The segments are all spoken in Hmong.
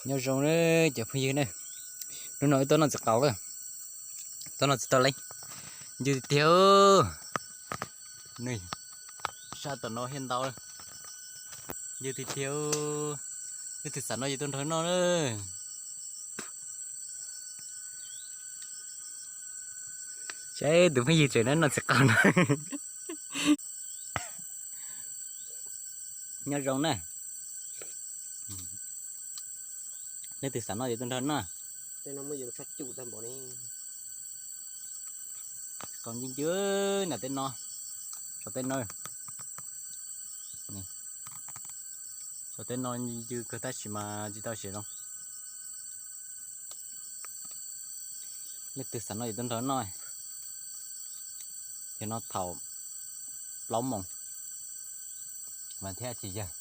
Nyob zoo na cov phooj ywg na, hnub no wb tuaj noj txiv qaub, tuaj noj txiv toj leeb, ncw tiag tiag. Nws sab tom no thiaj ntau, ncw tiag tiag. Leej twg xav noj ces tuaj nrog noj na. Saib tus phooj ywg tseem noj txiv qaub no. Nyob zoo na. Leej twg xav noj ces tuaj nrog noj. Qaub ncw ncw nram tej no, saum tej no, saum tej no ncw kawg tab sis mas tsis tau siav zoo. Leej twg xav noj ces tuaj nrog noj. Ces no thaum plaub moos mas thiab tsis yog,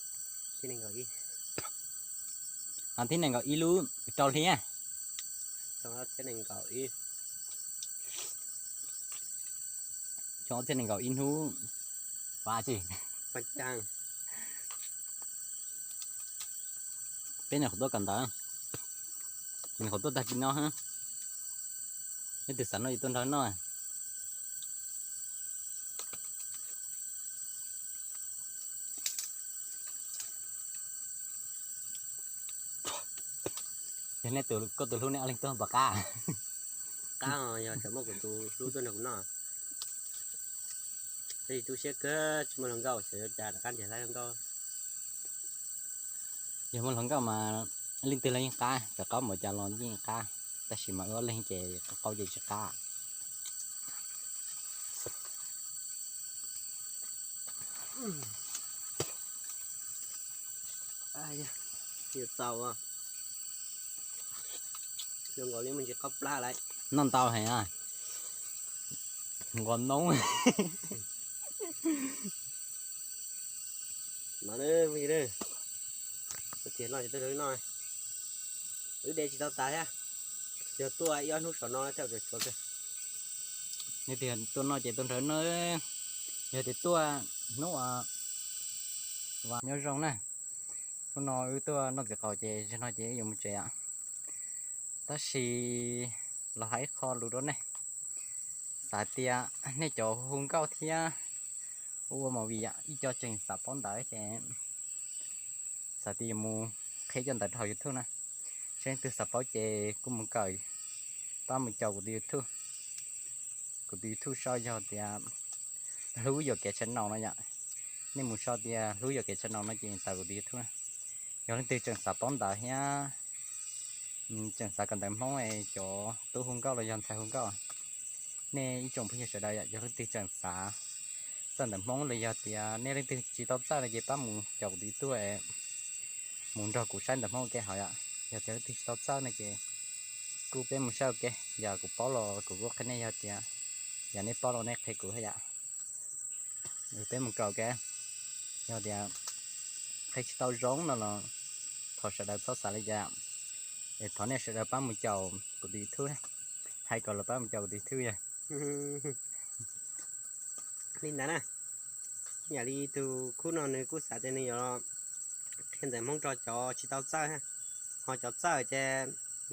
a, thib nees nkaum ib lub rau hli, xyoo ob txhiab nees nkaum ib hnub, vaj tsi, peb nyuam qhuav tuaj kawm ntawv, nyuam qhuav tuaj tag kis no. Leej twg xav noj ces tuaj nrog noj. Yog nej tus, koj tus hlub nej ob leeg tuaj puas qab? Qab, yog tseem muaj kuv tus hlub tuaj nrog kuv noj. Tab sis tu siab kawg tsis muaj hluas nkauj, xyov yuav ua cas rov qab nrhiav tau hluas nkauj. Yog muaj hluas nkauj mas leej twg los yeej qab, txawm qaub npaum cas los yeej qab, tab sis mas wb ob leeg ces qaub qaub ces tsis qab. Yuav txaus, zoo nkaus li muaj ntsis qaub plab lawm. Noj ntau heev, nqos noob. Mas tias noj tsis tau noj, wb de tsis tau tas thiab. Yog tuaj ib ob hnub saum no thiaj tshuav kawg. Nej tias tuaj noj ces tuaj nrog noj, yog tias tuaj hnub, nyob zoo na. Hnub no wb tuaj noj txiv qaub ces zaum no ces wb yuav mus tsev os. Tab sis los hais ib qho lus rau nej, xav tias nej cov hu nkauj thiab ua movie ib co tseem xav paub ntawv ces xav tias yuav mus qhia cov ntawv rau hauv YouTube na. Saib leej twg xav paub ces kuj mus kawm, pab mus caum kuv tus YouTube. Kuv tus YouTube sau yog tias Hlub Yuam Kev Channel no yom. Nej mus sau tias Hlub Yuam Kev Channel no ces tawm kuv tus YouTube na. Yog leej twg tseem xav paub ntawv thiab tseem xav kawm ntawv Hmoob es cov tub hu nkauj los yog ntxhais hu nkauj, nej ib tsoom phooj ywg sawv daws yom, yog leej twg tseem xav txawj ntawv Hmoob los yog tias nej leej twg tsis tau txawj no ces pab mus caum kuv tus YouTube, mus nrog kuv saib ntawv Hmoob ua ke hauv yom. Yog tias leej twg tsis tau txawj no ces kuj peb mus saib ua ke, yam kuv paub los kuv kuj qhia nej, yog tias yam nej paub los nej qhia kuv thiab yom. Peb mus kawm ua ke, yog tias qhia tsis tau zoo no los thov sawv daws txhob xav li cas, es thov nej sawv daws pab mus caum kuv tus YouTube, hais kom lawv pab mus caum kuv tus YouTube yog li ntawd na. Yam li tus khub no nws kuj xav tias nws yuav qhia ntawv Hmoob rau cov tsis tau txawj, ho cov txawj ces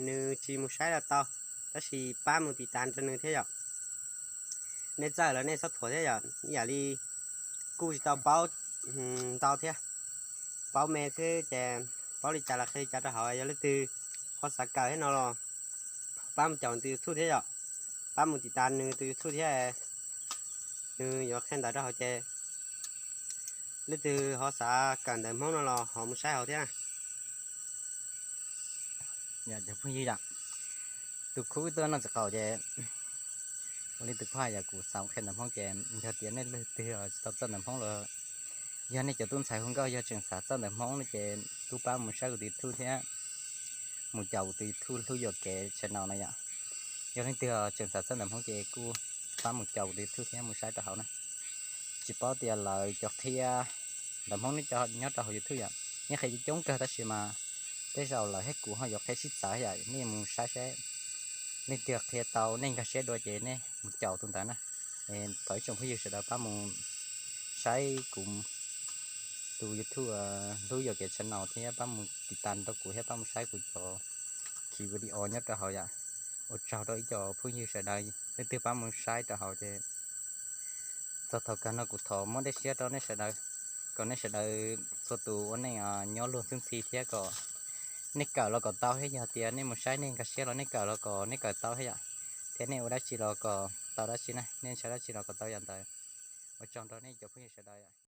nws tsis mus saib los tau, tab sis pab mus tiv tas rau nws thiab yom. Nej txawj los nej txhob thuam thiab yom. Ib yam li kuj tsis tau paub ntau thiab, paub me xwb ces paub li cas los qhia li cas rau hauv. Yog leej twg ho xav kawm thiab no los pab mus caum nws tus YouTube thiab yom, pab mus tiv tas nws tus YouTube thiab, nws yuav qhia ntawv rau hauv ces leej twg ho xav kawm ntawv Hmoob no los ho mus saib hauv thiab. Cov phooj ywg, tus khub tuaj noj txiv qaub ces ua li tus khub hais, yog kuv xav qhia ntawv Hmoob ces yog tias nej leej twg tsis tau txawj ntawv Hmoob los yog nej cov tub ntxhais hu nkauj yog tseem xav txawj ntawv Hmoob no ces kuj pab mus saib kuv tus YouTube thiab mus caum kuv tus YouTube Hlub Yuam Kev Channel no yom. Yog leej twg tseem xav txawj ntawv Hmoob ces kuj pab mus caum kuv tus YouTube thiab mus saib rau hauv na. Tsis paub tias lawv cov qhia ntawv Hmoob nyob rau hauv YouTube yom, yeej qhia coob coob kawg tab sis mas tej zaum lawv thiab kuv ho yuav qhia sib txawv yom, nej mus saib saib leej twg qhia tau nej nkag siab dua ces nej mus caum tus ntawd na. Thov ib tsoom phooj ywg sawv daws pab mus saib kuv tus YouTube Hlub Yos Kias channel thiab pab mus tiv tas rau kuv thiab pab mus saib kuv cov khi video nyob rau hauv yom. Ua tsaug rau ib co phooj ywg sawv daws leej twg pab mus saib rau hauv ces txog thaum kawg no kuv thov muab dej siab rau nej sawv daws, kom nej sawv daws txhua tus ua neej nyob luag ntxhi ntxhi thiab kom nej kawm los kom tau thiab. Yog tias nej mus saib nej nkag siab los nej kawm los kom nej kawm tau thiab yom, thiab nej ua dab tsi los kom tau dab tsi na, nej ntshaw dab tsi los kom tau yam ntawd. Ua tsaug rau nej cov phooj ywg sawv daws yom.